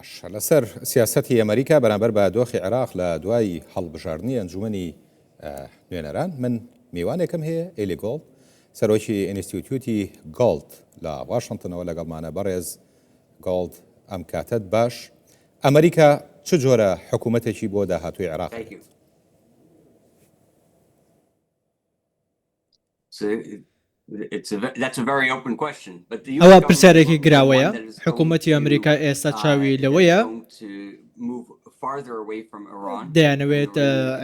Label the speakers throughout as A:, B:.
A: باشە لەسەر سیاسەتی ئەمریکا بەرامبەر بە دۆخی عێراق لە دوای هەڵبژاردنی ئەنجومەنی نوێنەران من میوانێکم هەیە ئێلی گۆڵد سەرۆکی ئینستیتیوتی گۆڵد لە واشنتنەوە لەگەڵمانە بەڕێز گۆڵد ئەم کاتەت باش ئەمریکا چ جۆرە حکوومەتێکی بۆ داهاتووی عێراق هەبێت؟
B: ئەوە پرسیارێکی گراوەیە، حکوومەتی ئەمریکا ئێستا چاوی لەوەیە دەیانەوێت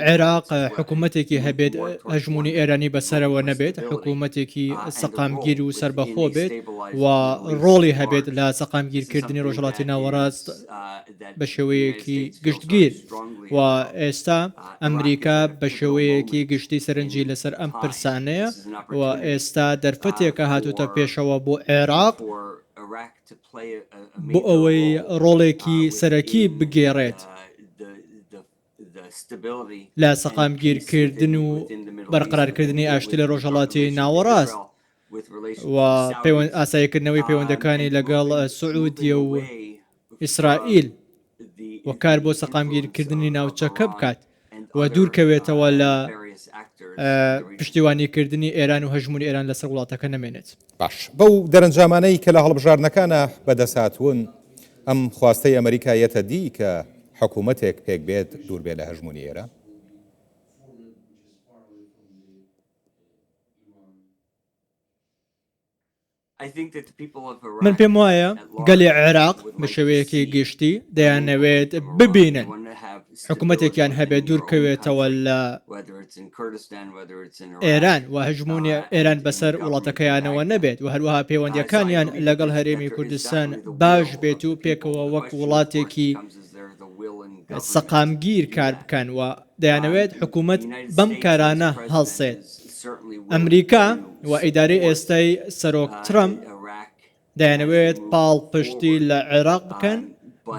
B: عێراق حکوومەتێکی هەبێت هەژمونی ئێرانی بەسەرەوە نەبێت، حکوومەتێکی سەقامگیر و سەربەخۆ بێت و ڕۆڵی هەبێت لە سەقامگیرکردنی ڕۆژهەڵاتی ناوەڕاست بە شێوەیەکی گشتگیر و ئێستا ئەمریکا بە شێوەیەکی گشتی سەرنجی لەسەر ئەم پرسانەیە و ئێستا دەرفەتێکە هاتووتە پێشەوە بۆ عێراق بۆ ئەوەی ڕۆڵێکی سەرەکی بگێڕێت لە سەقامگیرکردن و بەرقەرارکردنی ئاشتی لە ڕۆژهەڵاتی ناوەڕاست و ئاساییکردنەوەی پەیوەندەکانی لەگەڵ سعودیە و ئیسرائیل و کار بۆ سەقامگیرکردنی ناوچەکە بکات و دوورکەوێتەوە لە پشتیوانیکردنی ئێران و هەژموونی ئێران لەسەر وڵاتەکە نەمێنێت.
A: باش بەو دەرەنجامانەی کە لە هەڵبژاردنەکانا بەدەست هاتوون، ئەم خواستەی ئەمریکا یەتە دی کە حکوومەتێک پێک بێت دوور بێ لە هەژموونی ئێران؟
B: من پێم وایە گەلی عێراق بە شێوەیەکی گشتی دەیانەوێت ببینن حکوومەتێکیان هەبێت دوورکەوێتەوە لە ئێران و هەژمونی ئێران بەسەر وڵاتەکەیانەوە نەبێت و هەروەها پەیوەندیەکانیان لەگەڵ هەرێمی کوردستان باش بێت و پێکەوە وەک وڵاتێکی سەقامگیر کار بکەن و دەیانەوێت حکوومەت بەم کارانە هەڵسێت. ئەمریکا و ئیدارەی ئێستای سەرۆک ترەمپ دەیانەوێت پاڵپشتی لە عێراق بکەن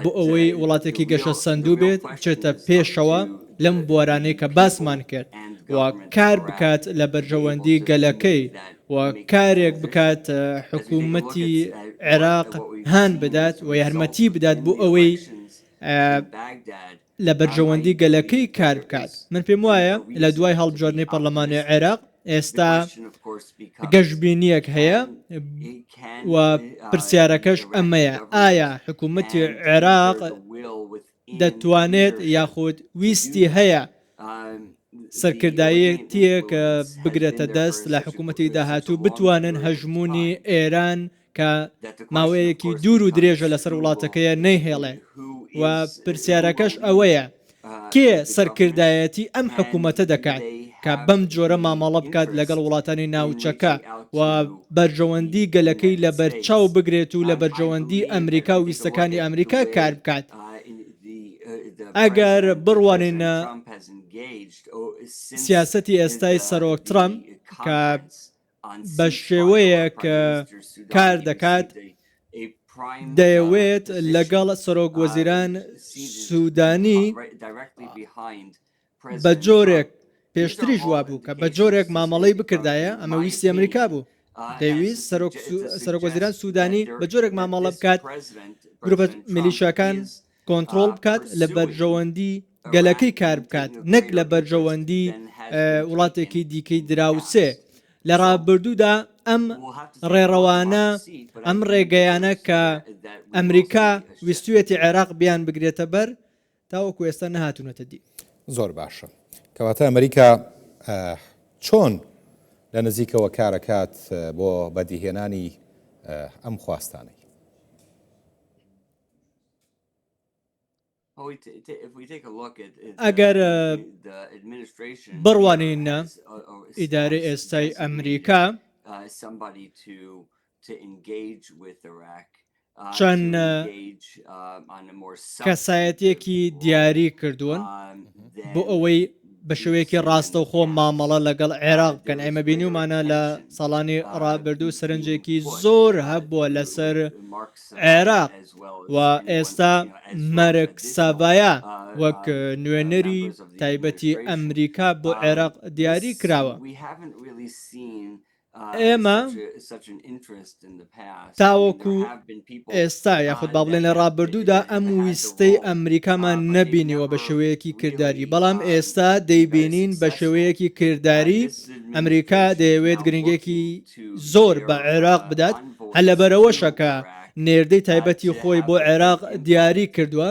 B: بۆ ئەوەی وڵاتێکی گەشەسەندوو بێت بچێتە پێشەوە لەم بوارانەی کە باسمان کرد و کار بکات لە بەرژەوەندی گەلەکەی و کارێک بکات حکوومەتی عێراق هان بدات و یارمەتی بدات بۆ ئەوەی لە بەرژەوەندی گەلەکەی کار بکات. من پێم وایە لە دوای هەڵبژاردنی پەرلەمانی عێراق ئێستا گەشبینییەک هەیە و پرسیارەکەش ئەمەیە ئایا حکوومەتی عێراق دەتوانێت یاخود ویستی هەیە سەرکردایەتییەک بگرێتە دەست لە حکوومەتی داهاتوو بتوانن هەژموونی ئێران کە ماوەیەکی دوور و درێژە لەسەر وڵاتەکەیە نەیهێڵێ و پرسیارەکەش ئەوەیە کێ سەرکردایەتی ئەم حکوومەتە دەکات کە بەم جۆرە مامەڵە بکات لەگەڵ وڵاتانی ناوچەکە و بەرژەوەندی گەلەکەی لە بەرچاو بگرێت و لە بەرژەوەندی ئەمریکا و ویستەکانی ئەمریکا کار بکات ئەگەر بڕوانینە سیاسەتی ئێستای سەرۆک ترەمپ کە بە شێوەیەک کار دەکات دەیەوێت لەگەڵ سەرۆک وەزیران سوودانی بە جۆرێک پێشتریش وابوو کە بە جۆرێک مامەڵەی بکردایە ئەمە ویستی ئەمریکا بوو دەیویست سەرۆک وەزیران سوودانی بە جۆرێک مامەڵە بکات گروپە میلیشاکان کۆنترۆڵ بکات لە بەرژەوەندی گەلەکەی کار بکات نەک لە بەرژەوەندی وڵاتێکی دیکەی دراوسێ لە ڕابردوودا ئەم ڕێڕەوانە ئەم ڕێگەیانە کە ئەمریکا ویستویەتی عێراق بیان بگرێتە بەر تاوەکو ئێستا نەهاتوونەتە دی.
A: زۆر باشە کەواتە ئەمریکا چۆن لە نزیکەوە کارەکات بۆ بەدیهێنانی ئەم خواستانەی؟
B: ئەگەر بڕوانینە ئیدارەی ئێستای ئەمریکا چەند کەسایەتیەکی دیاری کردوون بۆ ئەوەی بە شێوەیەکی ڕاستەوخۆ مامەڵە لەگەڵ عێراق بکەن ئێمە بینیومانە لە ساڵانی ڕابردوو سەرنجێکی زۆر هەبووە لەسەر عێراق و ئێستا مەرک ساڤایا وەک نوێنەری تایبەتی ئەمریکا بۆ عێراق دیاری کراوە. ئێمە تاوەکو ئێستا یاخود با بڵێن لە ڕابردوودا ئەم ویستەی ئەمریکامان نەبینیوە بە شێوەیەکی کرداری، بەڵام ئێستا دەیبینین بە شێوەیەکی کرداری ئەمریکا دەیەوێت گرنگییەکی زۆر بە عێراق بدات، هەر لەبەرئەوەشە کە نێردەی تایبەتی خۆی بۆ عێراق دیاری کردووە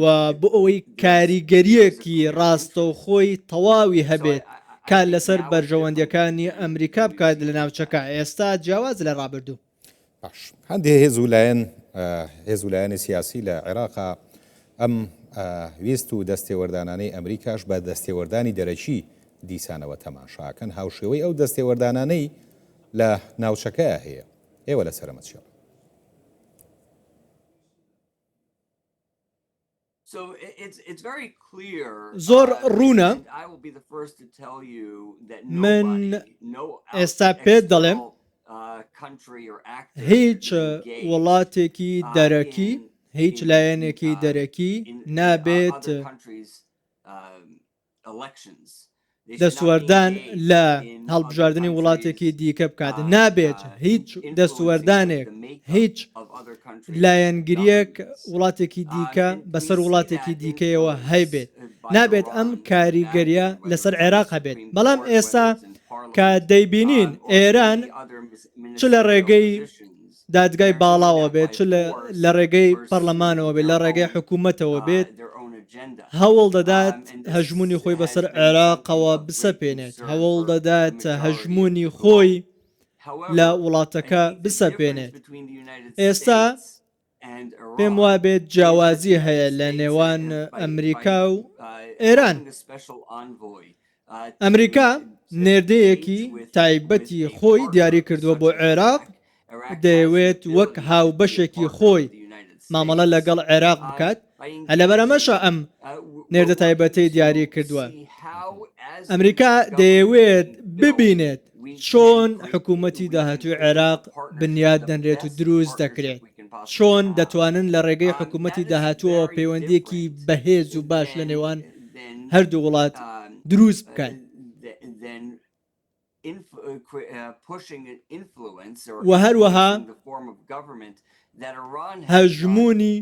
B: و بۆ ئەوەی کاریگەرییەکی ڕاستەوخۆی تەواوی هەبێت کار لەسەر بەرژەوەندییەکانی ئەمریکا بکات لە ناوچەکە، ئێستا جیاوازە لە ڕابردوو.
A: باش هەندێ هێز و لایەن هێز و لایەنی سیاسی لە عێراقا ئەم ویست و دەستێوەردانانەی ئەمریکاش بە دەستێوەردانی دەرەکی دیسانەوە تەماشاکەن هاوشێوەی ئەو دەستێوەردانانەی لە ناوچەکەیا هەیە ئێوە لەسەر ئەمە چی ئەڵێن؟
B: زۆر ڕوونە من ئێستا پێت دەڵێم هیچ وڵاتێکی دەرەکی هیچ لایەنێکی دەرەکی نابێت دەستوەردان لە هەڵبژاردنی وڵاتێکی دیکە بکات، نابێت هیچ دەستوەردانێک، هیچ لایەنگرییەک وڵاتێکی دیکە بەسەر وڵاتێکی دیکەیەوە هەیبێت، نابێت ئەم کاریگەرییە لەسەر عێراق هەبێت، بەڵام ئێستا کە دەیبینین ئێران چ لە ڕێگەی دادگای باڵاوە بێت، چ لە ڕێگەی پەرلەمانەوە بێت، لە ڕێگەی حکوومەتەوە بێت، هەوڵ دەدات هەژموونی خۆی بەسەر عێراقەوە بسەپێنێت، هەوڵ دەدات هەژموونی خۆی لە وڵاتەکە بسەپێنێت. ئێستا پێم وابێت جیاوازی هەیە لە نێوان ئەمریکا و ئێران. ئەمریکا نێردەیەکی تایبەتی خۆی دیاری کردووە بۆ عێراق، دەیەوێت وەک هاوبەشێکی خۆی مامەڵە لەگەڵ عێراق بکات، هەر لەبەر ئەمەشە ئەم نێردە تایبەتەی دیاری کردووە. ئەمریکا دەیەوێت ببینێت چۆن حکوومەتی داهاتووی عێراق بنیات دەنرێت و دروست دەکرێت، چۆن دەتوانن لە ڕێگەی حکوومەتی داهاتووەوە پەیوەندییەکی بەهێز و باش لە نێوان هەردوو وڵات دروست بکەن. و هەروەها هەژموونی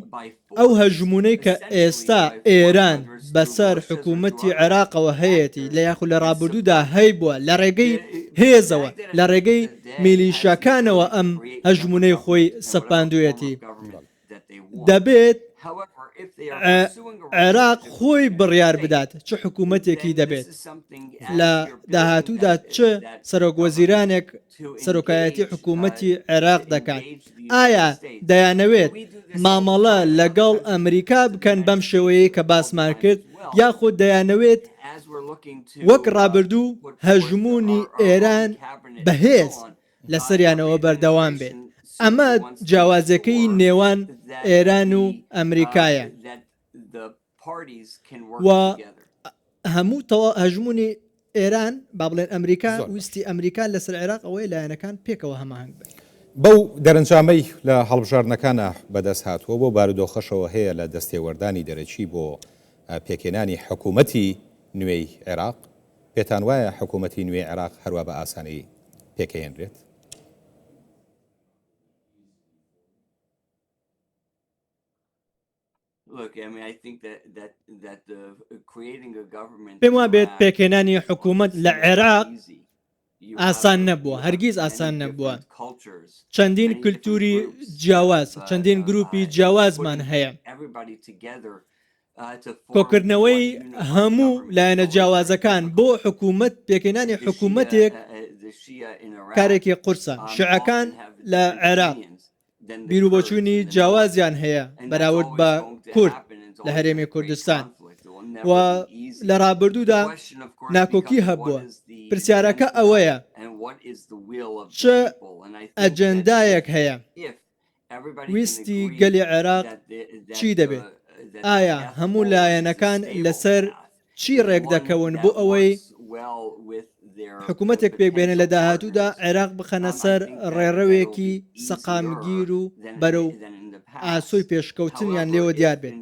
B: ئەو هەژموونەی کە ئێستا ئێران بەسەر حکوومەتی عێراقەوە هەیەتی لە یاخود لە ڕابردوودا هەیبووە لە ڕێگەی هێزەوە لە ڕێگەی میلیشیاکانەوە ئەم هەژموونەی خۆی سەپاندوویەتی. دەبێت عێراق خۆی بڕیار بدات چ حکوومەتێکی دەبێت لە داهاتوودا چ سەرۆک وەزیرانێک سەرۆکایەتی حکوومەتی عێراق دەکات ئایا دەیانەوێت مامەڵە لەگەڵ ئەمریکا بکەن بەم شێوەیە کە باسمان کرد یاخود دەیانەوێت وەک ڕابردوو هەژمونی ئێران بەهێز لەسەریانەوە بەردەوام بێت. ئەمە جیاوازیەکەی نێوان ئێران و ئەمریکایە و هەموو تەوا هەژمونی ئێران با بڵێن ئەمریکا ویستی ئەمریکا لەسەر عێراق ئەوەیە لایەنەکان پێکەوە هەماهەنگ بن.
A: بەو دەرەنجامەی لە هەڵبژاردنەکانا بەدەست هاتووە، بەو بارودۆخەشەوە هەیە لە دەستێوەردانی دەرەکی بۆ پێکهێنانی حکوومەتی نوێی عێراق، پێتان وایە حکوومەتی نوێی عێراق هەروا بە ئاسانی پێکئەهێنرێت؟
B: پێم وابێت پێکهێنانی حکوومەت لە عێراق ئاسان نەبووە، هەرگیز ئاسان نەبووە. چەندین کلتوری جیاواز، چەندین گروپی جیاوازمان هەیە. کۆکردنەوەی هەموو لایەنە جیاوازەکان بۆ حکوومەت پێکهێنانی حکوومەتێک کارێکی قورسە. شیعەکان لە عێراق بیروبۆچوونی جیاوازیان هەیە بەراورد بە کورد لە هەرێمی کوردستان و لە ڕابردوودا ناکۆکی هەبووە. پرسیارەکە ئەوەیە چ ئەجێندایەک هەیە؟ ویستی گەلی عێراق چی دەبێت؟ ئایا هەموو لایەنەکان لەسەر چی ڕێکدەکەون بۆ ئەوەی حکوومەتێک پێکبێنن لە داهاتوودا عێراق بخەنە سەر ڕێڕەوێکی سەقامگیر و بەرەو ئاسۆی پێشکەوتنیان لێوە دیار بێت؟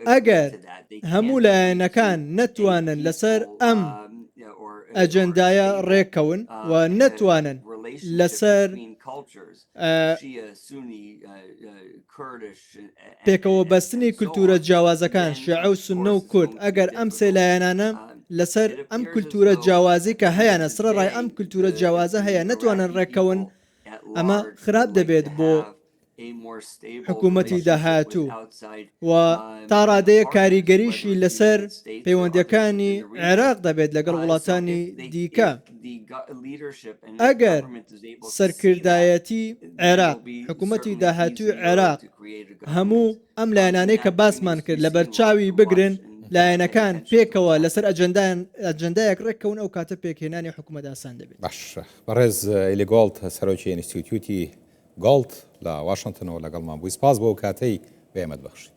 B: ئەگەر هەموو لایەنەکان نەتوانن لەسەر ئەم. ئەجێندایە ڕێککەون و نەتوانن لەسەر پێکەوە بەستنی کولتوورە جیاوازەکان، شیعە و سوننە و کورد، ئەگەر ئەم سێ لایەنانە لەسەر ئەم کولتوورە جیاوازی کە هەیانە سەرەڕای ئەم کولتوورە جیاوازە هەیە نەتوانن ڕێککەون ئەمە خراپ دەبێت بۆ حکوومەتی داهاتوو و تا ڕادەیەک کاریگەریشی لەسەر پەیوەندییەکانی عێراق دەبێت لەگەڵ وڵاتانی دیکە. ئەگەر سەرکردایەتی عێراق، حکوومەتی داهاتووی عێراق هەموو ئەم لایەنانەی کە باسمان کرد لەبەرچاوی بگرن، لایەنەکان پێکەوە لەسەر ئەجەندایەک ڕێککەون ئەو کاتە پێکهێنانی حکوومەت ئاسان دەبێت.
A: باشە بەڕێز ئیلی گۆڵد سەرۆکی ئینستیتیوتی گۆڵد لە واشنتنەوە لەگەڵمان بووی سپاس بۆ ئەو کاتەی بە ئێمەت بەخشی.